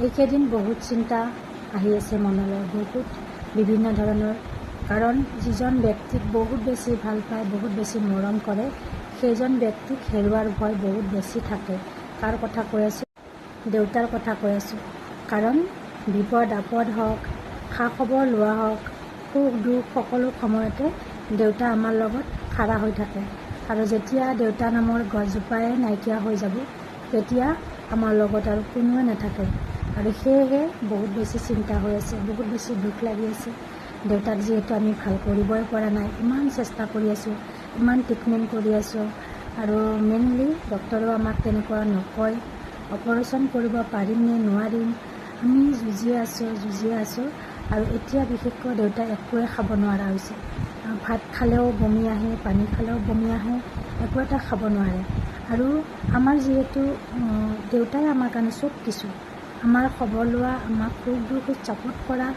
এইকেইদিন বহুত চিন্তা আহি আছে মনলৈ, বহুত বিভিন্ন ধৰণৰ। কাৰণ যিজন ব্যক্তিক বহুত বেছি ভাল পায়, বহুত বেছি মৰম কৰে, সেইজন ব্যক্তিক হেৰুৱাৰ ভয় বহুত বেছি থাকে। কাৰ কথা কৈ আছোঁ? দেউতাৰ কথা কৈ আছোঁ। কাৰণ বিপদ আপদ হওক, খা খবৰ লোৱা হওক, সুখ দুখ সকলো সময়তে দেউতা আমাৰ লগত খাৰা হৈ থাকে। আৰু যেতিয়া দেউতা নামৰ গছজোপাই নাইকিয়া হৈ যাব, তেতিয়া আমাৰ লগত আৰু কোনোৱে নাথাকে। আৰু সেয়েহে বহুত বেছি চিন্তা হৈ আছে, বহুত বেছি দুখ লাগি আছে। দেউতাক যিহেতু আমি ভাল কৰিবই পৰা নাই, ইমান চেষ্টা কৰি আছোঁ, ইমান ট্ৰিটমেণ্ট কৰি আছোঁ, আৰু মেইনলি ডক্তৰেও আমাক তেনেকুৱা নকয়। অপাৰেশ্যন কৰিব পাৰিম নে নোৱাৰিম, আমি যুঁজিয়ে আছোঁ, যুঁজিয়ে আছোঁ। আৰু এতিয়া বিশেষকৈ দেউতাই একোৱে খাব নোৱাৰা হৈছে। ভাত খালেও বমি আহে, পানী খালেও বমি আহে, একো এটা খাব নোৱাৰে। আৰু আমাৰ যিহেতু দেউতাই আমাৰ কাৰণে চব কিছু, আমাৰ খবৰ লোৱা, আমাক সুখ দুখত ছাপোৰ্ট কৰা,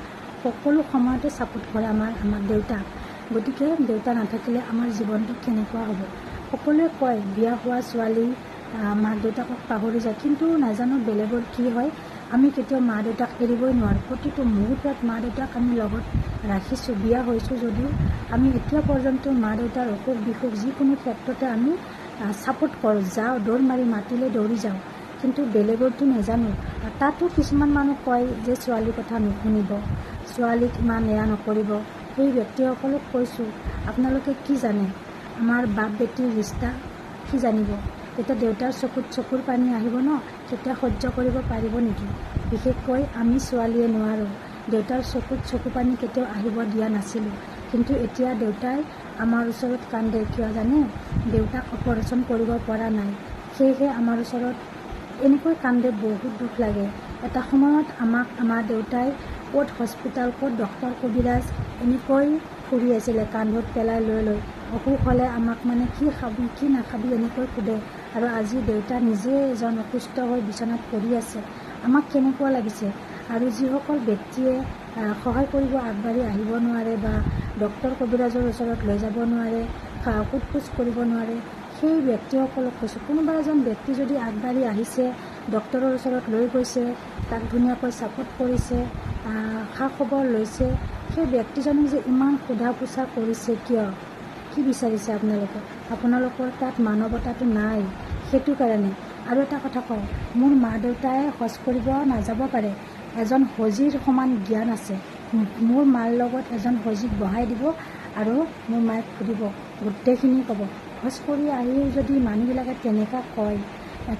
সকলো সময়তে ছাপোৰ্ট কৰে আমাক দেউতা। গতিকে দেউতা নাথাকিলে আমাৰ জীৱনটো কেনেকুৱা হ'ব? সকলোৱে কয় বিয়া হোৱা ছোৱালী মাক দেউতাকক পাহৰি যায়, কিন্তু নাজানো বেলেগৰ কি হয়। আমি কেতিয়াও মা দেউতাক এৰিবই নোৱাৰোঁ। প্ৰতিটো মুহূৰ্তত মা দেউতাক আমি লগত ৰাখিছোঁ। বিয়া হৈছোঁ যদিও আমি এতিয়া পৰ্যন্ত মা দেউতাৰ অসুখ বিসুখ যিকোনো ক্ষেত্ৰতে আমি ছাপোৰ্ট কৰোঁ, যাওঁ, দৌৰ মাৰি মাতিলে দৌৰি যাওঁ। কিন্তু বেলেগৰতো নাজানো। তাতো কিছুমান মানুহ কয় যে ছোৱালীৰ কথা নুশুনিব, ছোৱালীক ইমান এয়া নকৰিব। সেই ব্যক্তিসকলক কৈছোঁ, আপোনালোকে কি জানে আমাৰ বাপ বেটীৰ ৰিষ্টা? কি জানিব? তেতিয়া দেউতাৰ চকুত চকুৰ পানী আহিব ন, তেতিয়া সহ্য কৰিব পাৰিব নেকি? বিশেষকৈ আমি ছোৱালীয়ে নোৱাৰোঁ। দেউতাৰ চকুত চকু পানী কেতিয়াও আহিব দিয়া নাছিলোঁ, কিন্তু এতিয়া দেউতাই আমাৰ ওচৰত কান্দে। কিয় জানে? দেউতাক অপাৰেশ্যন কৰিব পৰা নাই, সেয়েহে আমাৰ ওচৰত এনেকৈ কান্দে। বহুত দুখ লাগে। এটা সময়ত আমাক আমাৰ দেউতাই ক'ত হস্পিটেল, ক'ত ডক্তৰ কবিৰাজ এনেকৈ ফুৰি আছিলে কান্ধত পেলাই লৈ লৈ। অসুখ হ'লে আমাক মানে কি খাবি, কি নাখাবি এনেকৈ সোধে। আৰু আজি দেউতা নিজে এজন অসুস্থ হৈ বিচনাত পৰি আছে, আমাক কেনেকুৱা লাগিছে? আৰু যিসকল ব্যক্তিয়ে সহায় কৰিব আগবাঢ়ি আহিব নোৱাৰে বা ডক্তৰ কবিৰাজৰ ওচৰত লৈ যাব নোৱাৰে, সোধ পোছ কৰিব নোৱাৰে, সেই ব্যক্তিসকলক কৈছোঁ, কোনোবা এজন ব্যক্তি যদি আগবাঢ়ি আহিছে, ডক্তৰৰ ওচৰত লৈ গৈছে, তাক ধুনীয়াকৈ ছাপোৰ্ট কৰিছে, খা খবৰ লৈছে, সেই ব্যক্তিজনক যে ইমান সোধা পোছা কৰিছে কিয়? কি বিচাৰিছে আপোনালোকে? আপোনালোকৰ তাত মানৱতাটো নাই, সেইটো কাৰণে। আৰু এটা কথা কওঁ, মোৰ মা দেউতাই হজ কৰিব নাযাব পাৰে, এজন হজীৰ সমান জ্ঞান আছে। মোৰ মাৰ লগত এজন হজীক বহাই দিব আৰু মোৰ মায়ে সুধিব, গোটেইখিনি ক'ব। হজ কৰি আহিও যদি মানুহবিলাকে তেনেকুৱা কয়,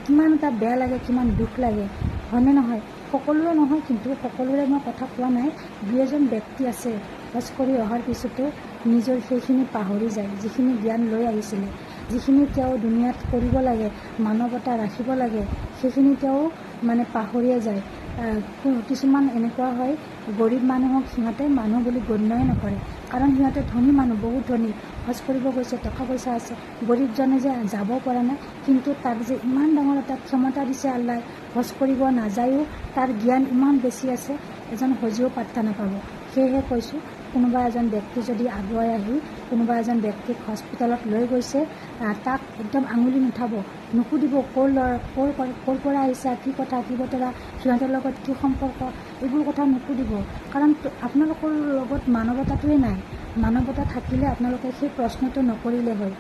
কিমান এটা বেয়া লাগে, কিমান দুখ লাগে, হয়নে নহয়? সকলোৰে নহয়, কিন্তু সকলোৰে মই কথা কোৱা নাই। দুই এজন ব্যক্তি আছে হজ কৰি অহাৰ পিছতো নিজৰ সেইখিনি পাহৰি যায়, যিখিনি জ্ঞান লৈ আহিছিলে, যিখিনি তেওঁ দুনিয়াত কৰিব লাগে, মানৱতা ৰাখিব লাগে, সেইখিনি তেওঁ মানে পাহৰিয়ে যায়। কিছুমান এনেকুৱা হয়, গৰীব মানুহক সিহঁতে মানুহ বুলি গণ্যই নকৰে। কাৰণ সিহঁতে ধনী মানুহ, বহুত ধনী, হজ কৰিব গৈছে, টকা পইচা আছে। গৰীবজনে যে যাব পৰা নাই, কিন্তু তাক যে ইমান ডাঙৰ এটা ক্ষমতা দিছে আল্লাই, হজ কৰিব নাযায়ো তাৰ জ্ঞান ইমান বেছি আছে, এজন হজিও পাত্তা নাপাব। সেয়েহে কৈছোঁ, কোনোবা এজন ব্যক্তি যদি আগুৱাই আহি কোনোবা এজন ব্যক্তিক হস্পিটেলত লৈ গৈছে, তাক একদম আঙুলি নুঠাব, নুসুধিব ক'ৰ ল'ৰা, ক'ৰ পৰা আহিছা, কি কথা কি বতৰা, সিহঁতৰ লগত কি সম্পৰ্ক, এইবোৰ কথা নুসুধিব। কাৰণ আপোনালোকৰ লগত মানৱতাটোৱে নাই। মানৱতা থাকিলে আপোনালোকে সেই প্ৰশ্নটো নকৰিলে হয়।